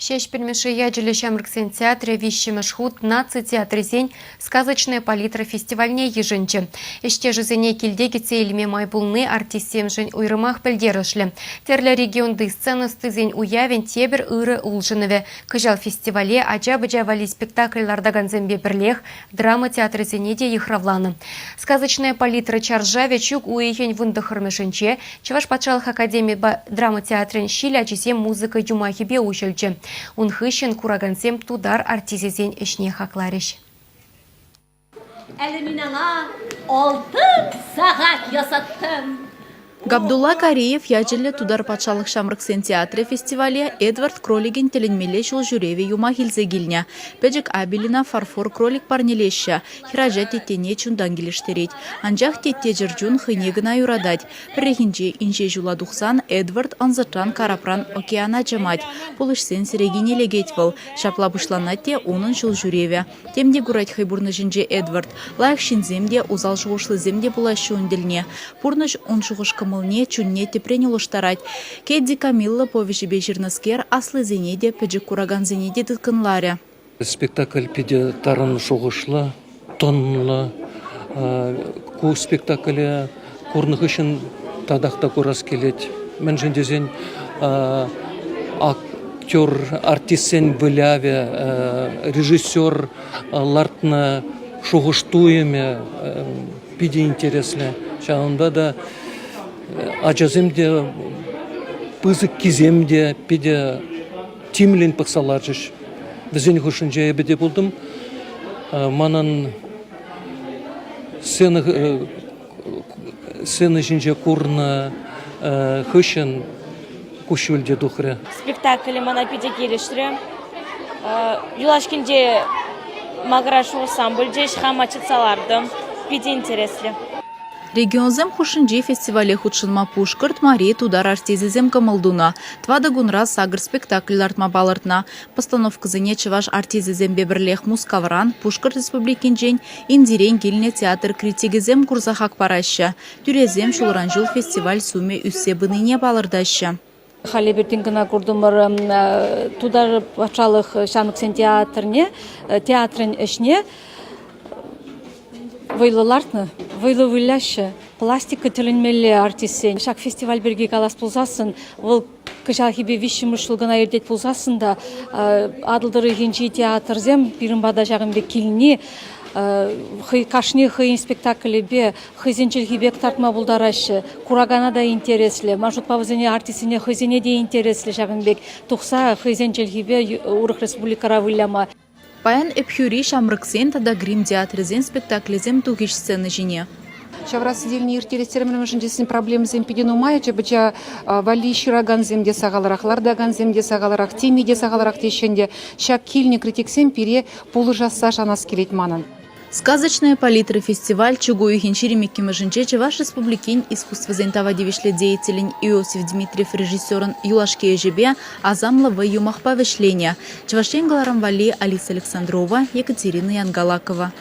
Ҫеҫпӗл Мишши ячӗллӗ ҫамрӑксен театрӗ виҫҫӗмӗш хут наци театрӗсен «Сказочная палитра» фестивальне йышӑнчӗ. Ӗҫтешӗсене килте кӗтсе илме май пулни артистсемшӗн уйрӑмах пӗлтерӗшлӗ. Тӗрлӗ регионти сцена ӑстисен уявӗн тепӗр ырӑ улшӑнӑвӗ. Кӑҫал фестивале ача-пӑча валли спектакль лартакансемпе пӗрлех драма театрӗсене те йыхравланӑ. «Сказочная палитра» чаршавӗ чӳк уйӑхӗн вунтӑххӑрмӗшӗнче Чӑваш патшалӑх академи драма театрӗн Ҫил ачисем музыка юмахӗпе уҫӑлчӗ. Ун хыҫҫӑн куракансем тутар артисчӗсен ӗҫне хакларӗҫ. Әле мин аңа алтын сәгать ясаттым. Габдулла Кариев ячӗллӗ Тутар патшалӑх ҫамрӑксен театрӗ фестивале Эдвард кроликӗн тӗлӗнмелле ҫулҫӳревӗ юмах илсе килнӗ. Пӗчӗк Абелина фарфор кролик парнелеҫҫӗ. Хӗрача теттене чунтан килӗштерет. Анчах тетте чӗрчун хӑйне кӑна юратать. Пӗррехинче инҫе ҫула тухсан Эдвард ӑнсӑртран карапран океана чӑмать. Пулӑҫсен сӗрекине лекет вӑл. Ҫапла пуҫланать те унӑн ҫулҫӳревӗ. Тем те курать хӑй пурнӑҫӗнче Эдвард. Лайӑх ҫынсем те, усал шухӑшлисем те пулаҫҫӗ ун тӗлне. Пурнӑҫ ун шухӑш-кӑмӑлне, чунне тӗпрен улӑштарать. Кэдди Камилла повеҫӗпе ҫырнӑскер аслисене те, пӗчӗк куракансене те тыткӑнларӗ. Спектакль питӗ тарӑн шухӑшлӑ, тӑнлӑ. Ку спектакле курнӑ хыҫҫӑн татах та курас килет. Мӗншӗн тесен актер, артистсен вылявӗ, режиссер лартнӑ шухӑш-туйӑмӗ питӗ интереслӗ. Ҫавӑнпа та ачасем те, пысӑккисем те питӗ тимлӗн пӑхса ларчӗҫ. Вӗсен хушшинче эпӗ те пултӑм. Манӑн сцена сцена ҫинче курнӑ хыҫҫӑн куҫҫуль те тухрӗ. Спектакль мана питӗ килӗшрӗ. Юлашкинче макӑра шухӑшсам пулчӗҫ, хама чӑтса лартӑм. Питӗ интереслӗ. Регионсем хушшинчи фестивале хутшӑнма Пушкӑрт, Мари, тутар артисчӗсем кӑмӑл тунӑ. Тӑватӑ кунра сакӑр спектакль лартма палӑртнӑ. Постановкӑсене чӑваш артисчӗсемпе пӗрлех Мускавран, Пушкӑрт Республикинчен, Индирен килнӗ театр критикӗсем курса хак параҫҫӗ. Тӳресем ҫулран-ҫул фестиваль сумӗ ӳссе пынине палӑртаҫҫӗ. Халӗ эпир тин кӑна куртӑмӑр Тутар патшалӑх ҫамрӑксен театрне, театрӗн ӗҫне вӑйлӑ лартнӑ, вӑйлӑ выляҫҫӗ. Пластика тӗлӗнмелле артистсен. Ҫак фестиваль пирки калас пулсассӑн, вӑл кӑҫалхипе виҫҫӗмӗш ҫул кӑна иртет пулсассӑн та Атӑл тӑрӑхӗнчи театрсем пирӗн пата ҫакӑн пек килни хӑй кашни хӑйӗн спектаклӗпе хӑйсен чӗлхипе кӑтартма пултараҫҫӗ. Куракана та интереслӗ. Ман шутпа вӗсене артистсене хӑйсене те интереслӗ ҫакӑн пек тухса хӑйсен чӗлхипе урӑх республикӑра выляма. Паян Ӗпхӳри ҫамрӑксен тата грим театрӗсен спектаклӗсем тухӗҫ сцена ҫине. Ҫавра сӗтелне ирттермӗшӗн тесен проблемӑсем питӗ нумай. Ача-пӑча валли ҫыракансем те сахалрах, лартакансем те сахалрах, теми те сахалрах теҫҫӗ ӗнтӗ. Ҫак килнӗ критиксем пире пулӑшасса шанас килет манӑн. «Сказочная палитра» фестиваль чӳк уйӑхӗн 22-мӗшӗнче Чӑваш Республикин искусствӑсен тава тивӗҫлӗ деятелӗн Иосиф Дмитриев режиссерӑн юлашки ӗҫӗпе «Асамлӑ вӑй» юмахпа вӗҫленӗ. Чӑваш Ен кӑларӑм валли Алиса Александрова, Екатерина Янгалакова.